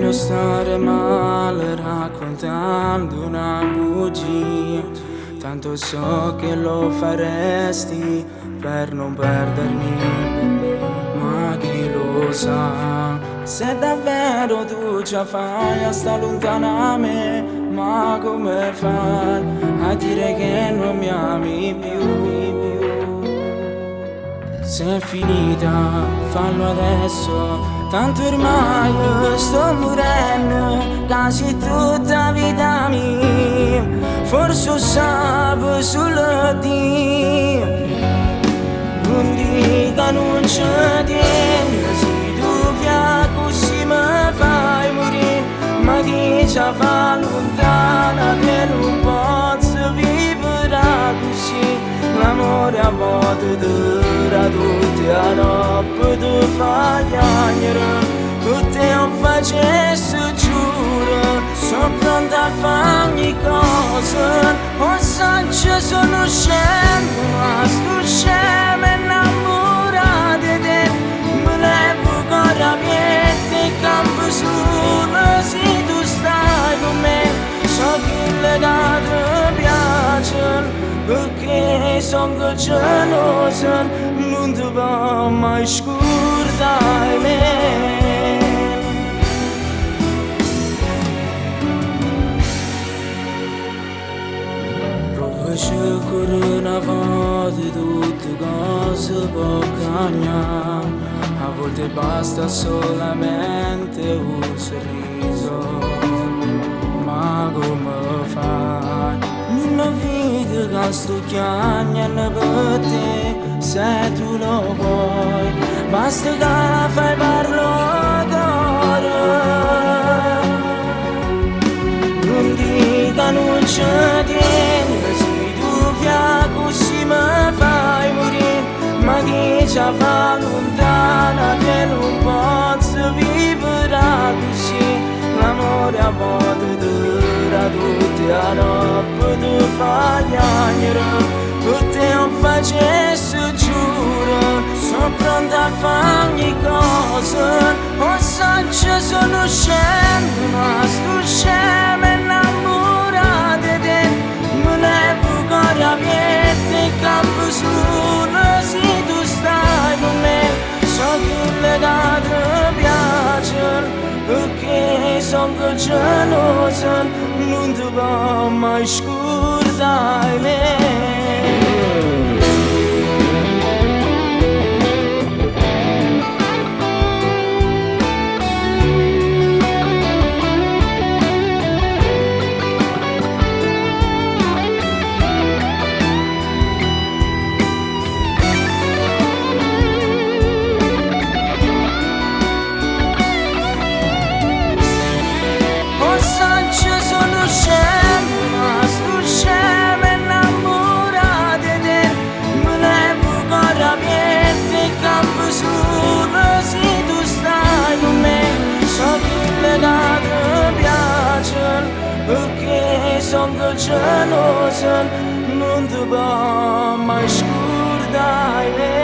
meglio stare male raccontando una bugia. Tanto so che lo faresti per non perdermi. Ma chi lo sa se davvero tu ci fai a sta lontana a me? Ma come fai a dire che non mi ami più? Se è finita, fallo adesso, tanto ormai io sto morendo, quasi tutta vita mia, forse sapo solo Dio. Non dica non c'è tieni, se tu via così mi fai morire, ma chi ci fa lontana che non posso vivere così. L'amore a volte dura tutti a notte ti fa piangere, tutte non facesse giuro, sono pronta a fare ogni cosa, o saggio sono scemo, ma sto scemo innamorato di te, mi levo cuore aperto e campo solo se tu stai con me, so che le che ti piacciono, perché sono geloso, non ti può mai scordare me. Provaci con una volta tutte cose può cambiare, a volte basta solamente un sorriso. Ma come fai? Non vedo che sto chiamando per te, se tu lo vuoi, basta che fai parlare cuore. Non dica non c'è tieni, se tu via così mi fai morire, ma chi ci fa lontana che non posso vivere così. L'amore a volte dura tutti a notte ti fa piangere, tutte non facesse giuro, sono pronta a fare ogni cosa, o saggio sono scemo, ma sto scemo innamorato di te, mi levo cuore aperto e campo solo se tu stai con me, so che le che ti piacciono, perché sono geloso, non ti può mai scordare me. O saggio sono scemo, ma sto scemo innamorato di te, mi levo cuore aperto e campo solo se tu stai con me, so che le che ti piacciono, perché sono geloso, non ti può mai scordare me.